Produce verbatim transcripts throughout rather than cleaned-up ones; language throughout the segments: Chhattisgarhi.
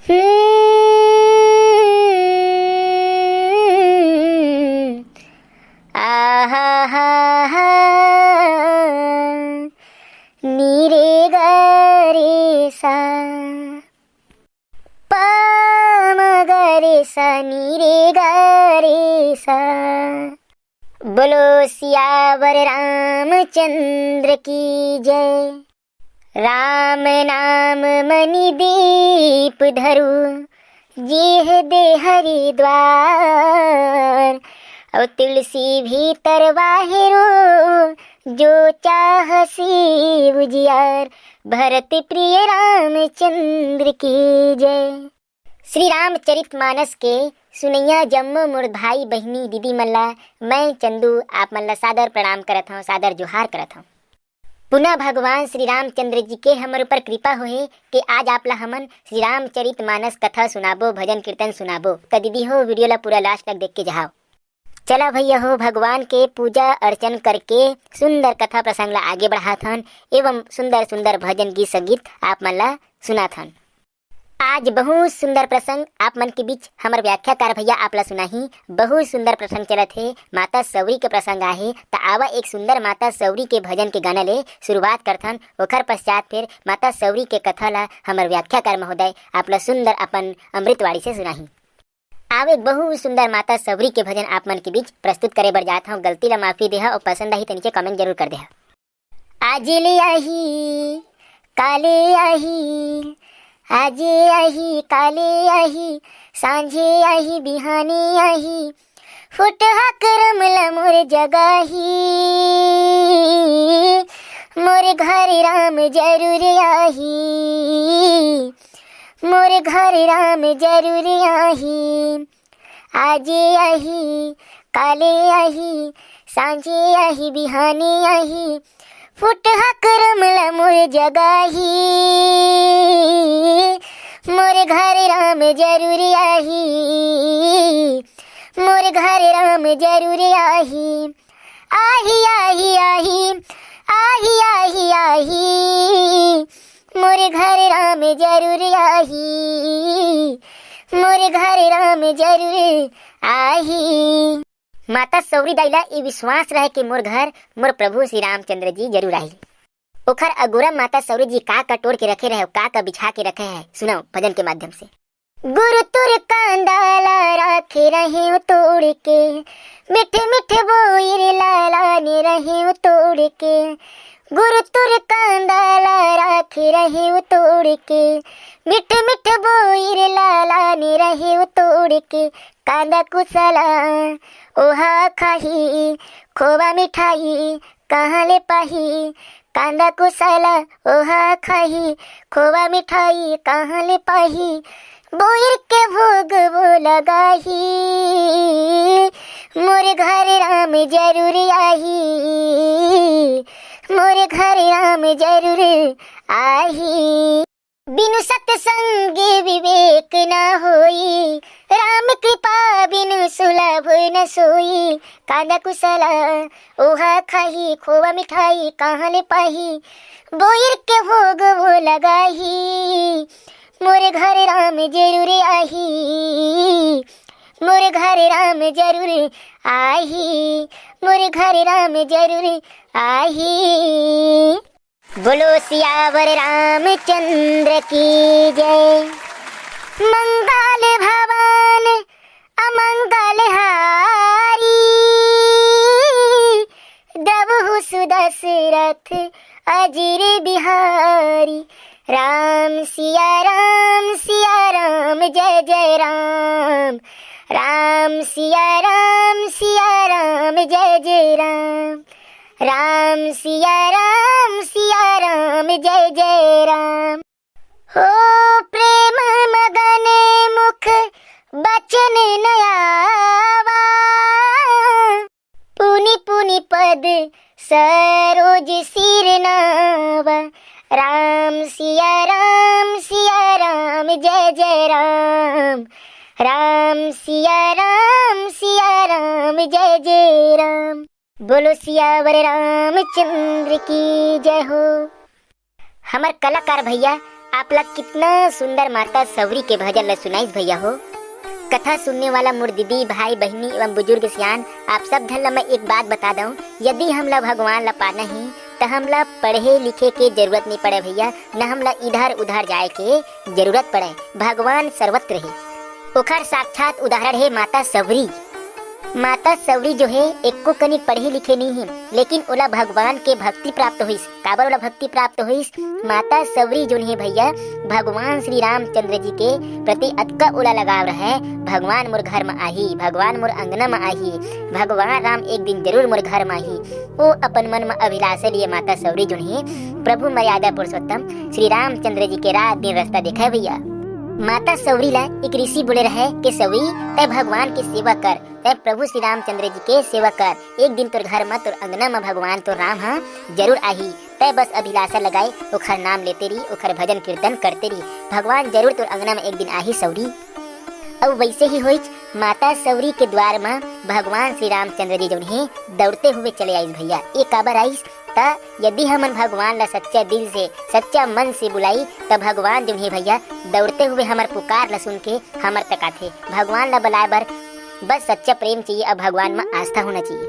हम्म, आहा हा हा, नी रे गा रे सा, पा म गा रे सा, नी रे गा रे सा। बोलो सियावर रामचंद्र की जय। राम नाम मणि दीप धरु, जेह दे हरिद्वार। अउ तुलसी भीतर बाहिरो, जो चाह शिव उजियार। भरत प्रिय रामचंद्र की जय। श्री रामचरित मानस के सुनैया जम्मो मोर भाई बहिनी दीदी मन ला मैं चंदू आप मन ला सादर प्रणाम करत हौं, सादर जोहार करत हौं। पुनः भगवान श्री रामचंद्र जी के हमर ऊपर कृपा होहे कि आज आप ला हमन श्री रामचरित मानस कथा सुनाबो, भजन कीर्तन सुनाबो। त दीदी हो, video ला पूरा last तक देख के जहाव। चला भैया हो, भगवान के पूजा अर्चन करके सुंदर कथा प्रसंग ला आगे बढ़ात हन एवं सुंदर सुंदर भजन गीत संगीत आप मन ला सुनात हन। आज बहुत सुंदर प्रसंग आप मन के बीच हमर व्याख्याकार भैया आप ला सुनाही। बहुत सुंदर प्रसंग चलत हे, माता सौरी के प्रसंग आहे। त आवा एक सुंदर माता सौरी के भजन के गाना ले शुरुआत करथन, ओखर पश्चात फिर माता सौरी के कथा ला हमर व्याख्याकार महोदय आप ला सुंदर अपन अमृतवाणी से सुनाही। आव एक बहुत सुंदर माता सौरी के भजन आप मन के बीच प्रस्तुत करे बर जात हौं। गलती ला माफी देहा अउ पसंद आही त नीचे comment जरूर कर देहा। आज ले आही, काले आही, आजे आही, काले आही, सांझे आही, बिहाने आही, फुटहा करम ला मोर जगाही, मोर घर राम जरूर आही, मोर घर राम जरूर आही। आजे आही, काले आही, सांझे आही, बिहाने आही, फुटहा करम ला मोर जगाही, मोर घर राम जरूर आही, मोर घर राम जरूर आही। आही, आही, आही, आही, आही, आही, मोर घर राम जरूर आही, मोर घर राम जरूर आही। माता सौरी दाई ला ये विश्वास रहे कि मोर घर मोर प्रभु श्री रामचंद्र जी जरूर आही। ओखर अगोरा माता सौरी जी का का टोर के रखे रहे, का का बिछा के रखे है, सुनाव भजन के माध्यम से। गुरु तुर कांदा ला राखे रहे तोड़ के, मिठ मिठ बोइर ला लाने रहे तोड़ के। गुरु तुर कांदा ला राखे रहे तोड़ के, मिठ मिठ बोइर ला लाने रहे तोड़ के। कांदा कुसला ओहा खाही, खोवा मिठाई कहाँ ले पाही। कांदा कुसला ओहा खाही, खोवा मिठाई कहाँ ले पाही। बोइर के भोग वो लगाही, मोर घर राम जरूर आही, मोर घर राम जरूर आही। बिनु सत्संग विवेक न होई, राम कृपा बिनु सुलभ न सोई। कांदा कुसला ओहा खाही, खोवा मिठाई कहाँ ले पाही। बोइर के भोग वो लगाही, मोर घर राम जरूर आही, मोर घर राम जरूर आही, मोर घर राम जरूर आही। बोलो सियावर रामचंद्र की जय। मंगल भवन अमंगल हारी, द्रवहु सुदशरथ अजिर बिहारी। राम सिया राम सिया राम जय जय राम। राम सिया राम सिया राम जय जय राम। राम सिया राम सिया राम जय जय राम। हो प्रेम मगन मुख बचन न आवा, पुनि पुनि पद सरोज सिर नावा। राम सिया राम सिया राम जय जय राम। राम सिया राम सिया राम जय जय राम। बोलो सियावर रामचंद्र की जय हो। हमर कलाकार भैया आप ला कितना सुंदर माता सवरी के भजन ला सुनाइस भैया हो। कथा सुनने वाला मोर दीदी, भाई, बहिनी एवं बुजुर्ग सियान, आप सब धन ला मैं एक बात बता दऊं, यदि हमला भगवान ला पाना ही, त हमला पढ़े लिखे के जरूरत नहीं पड़े भैया, न हमला इधर उधर जाए के जरूरत पड़े। भगवान सर्वत्र हे। ओखर साक्षात उदाहरण हे माता सवरी। माता सवरी जो हे, एको कनी पढ़े लिखे नहीं हे, लेकिन ओला भगवान के भक्ति प्राप्त होइस। काबर ओला भक्ति प्राप्त होइस? माता सवरी जोन हे भैया, भगवान श्री रामचंद्र जी के प्रति अतका ओला लगाव रहे, "भगवान मोर घर म आही, भगवान मोर अंगना म आही, भगवान राम एक दिन जरूर मोर घर म आही।" ओ अपन मन म अभिलाषा लिए माता सवरी जोन हे, प्रभु मर्यादा पुरुषोत्तम श्री रामचंद्र जी के रात दिन रास्ता देखे भैया। माता सवरी ला एक ऋषि बोले रहे कि सवरी, तै भगवान के सेवा कर, तै प्रभु श्री रामचंद्र जी के सेवा कर, एक दिन तोर घर म, तोर अंगना म भगवान तोर राम ह जरूर आही। तै बस अभिलाषा लगाए, ओखर नाम लेते रही, ओखर भजन कीर्तन करते रही, भगवान जरूर तोर अंगना म एक दिन आही सवरी। अउ वैसे ही होइच, माता सवरी के द्वार म भगवान श्री रामचंद्र जी जौन हे, दौड़ते हुए चले आइस भैया। ये काबर आइस? त यदि हमन भगवान ला सच्चा दिल से, सच्चा मन से बुलाई, त भगवान जौन हे भैया, दौड़ते हुए हमर पुकार ला सुन के हमर तक आथे। भगवान ला बुलाए बर बस सच्चा प्रेम चाहिए, अब भगवान म आस्था होना चाहिए।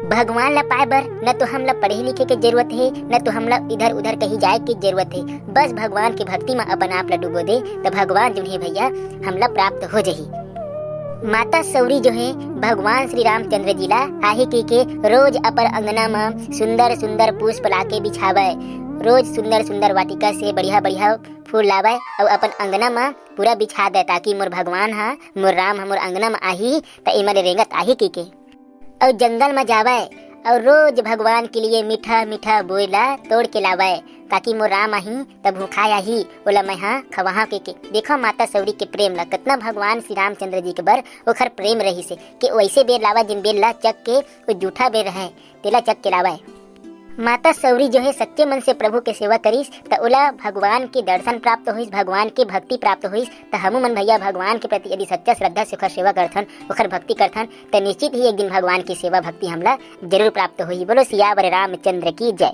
भगवान ला पाए बर न तो हमला पढ़े लिखे के जरूरत हे, न तो हमला इधर उधर कहीं जाए के जरूरत हे, बस भगवान के भक्ति म अपन आप ला डुबो दे, त भगवान जौन हे भैया, हमला प्राप्त हो जही। माता सौरी जो हे, भगवान श्री रामचंद्र जी ला आहे कहिके रोज अपन अंगना म सुंदर सुंदर पुष्प लाके बिछावय। रोज सुंदर सुंदर वाटिका से बढ़िया बढ़िया फूल लावय अउ अपन अंगना म पूरा बिछा दे, ताकि मोर भगवान ह, मोर राम ह मोर अंगना म आही, त एमा ले रेंगत आही कहिके। अउ जंगल म जावय अउ रोज भगवान के लिए मीठा मीठा बोय ला तोड़ के लावय, ताकि मोर राम आही त भूखाय आही, ओला मैं ह खवाहां कहिके। देखो माता सौरी के प्रेम ला, कतना भगवान श्री रामचंद्र जी के बर ओखर प्रेम रहिस हे कि वैसे बेर लावय, जिन बेर ला चक के ओ जूठा बेर रहय, तेला चक के लावय। माता सौरी जो हे सच्चे मन से प्रभु के सेवा करिस, त ओला भगवान के दर्शन प्राप्त होइस, भगवान के भक्ति प्राप्त होइस। त हमू मन भैया भगवान के प्रति यदि सच्चा श्रद्धा से ओखर सेवा करथन, ओखर भक्ति करथन, त निश्चित ही एक दिन भगवान के सेवा भक्ति हमला जरूर प्राप्त होही। बोलो सियावर रामचंद्र की जय।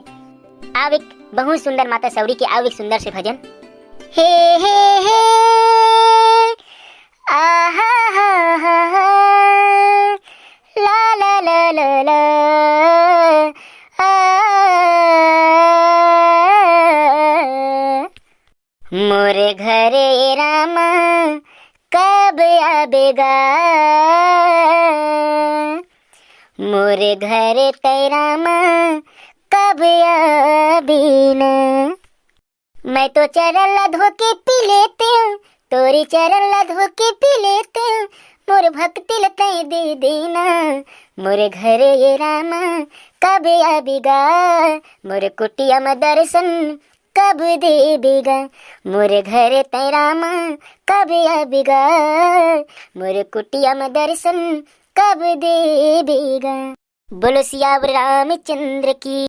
आव एक बहुत सुंदर माता सौरी के, आव एक सुंदर से भजन। हे, हे, हे, आहा, हा, हा, हा, ला, ला, ला, ला, ला, आ। मोर घरे रामा कब आबेगा, मोर घरे तै रामा कब आबेना। मैं तो चरण ला धो के पी लेते हूँ, तोरे चरण ला धो के पी लेते हूँ, मोर भक्ति ला तै दे देना। मोर घरे ये रामा कब आबेगा, मोर कुटिया म दर्शन कब देबेगा, मोर घरे तै रामा कब आबेगा, मोर कुटिया म दर्शन कब देबेगा। बोलो सियावर रामचंद्र की।